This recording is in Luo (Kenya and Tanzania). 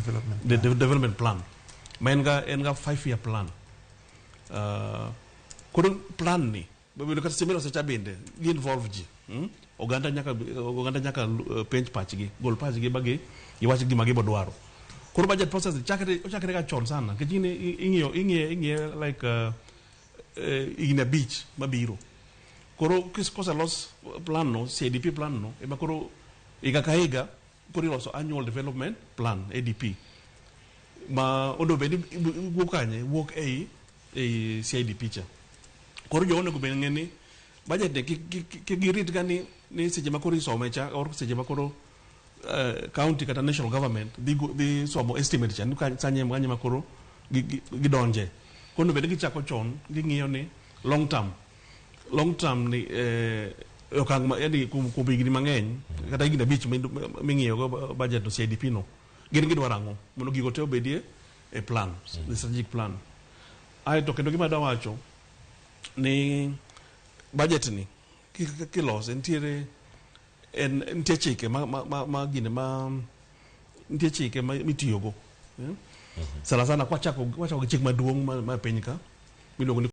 Development the plan. Development plan ma en ga 5 year plan. Koro plan ni bedo kata semelo secha bende gi involve ji, Oganda nyaka penj pachgi, gol pachgi ba gi giwach gima gibodwaro. Koro budget process chakre ochakre ga chon sana nikech in ing'iyo ing'iye like higni 5 mabiro. Koro koselos plan no, CIDP plan no, ema koro higa ka higa koro iloso annual development plan, ADP, ma onego bed ni wuok kanye, wuok ei CIDP cha. Koro jogo onego bed ng'e ni budget ni kik girit ga ni seche ma koro isome cha or seche ma koro county kata national government dhi somo estimate cha ni sanye kanye ma koro gidonje. Koro onego bed ni gichako chon, ging'iyo ni long term ni okang' ma yani kuom higni mang'eny kata higni 5 ming'iyo go budget no, CIDP no, gin gidwaro ang'o mondo gigo te obedie e plan, the strategic plan. Aeto kendo gima adwa wacho ni budget ni kilose nitiere en nitie chike ma gine ma nitie chike ma mitiyogo, eh? Sana sana kwachako gi chik maduong' ma piny ka miluongo ni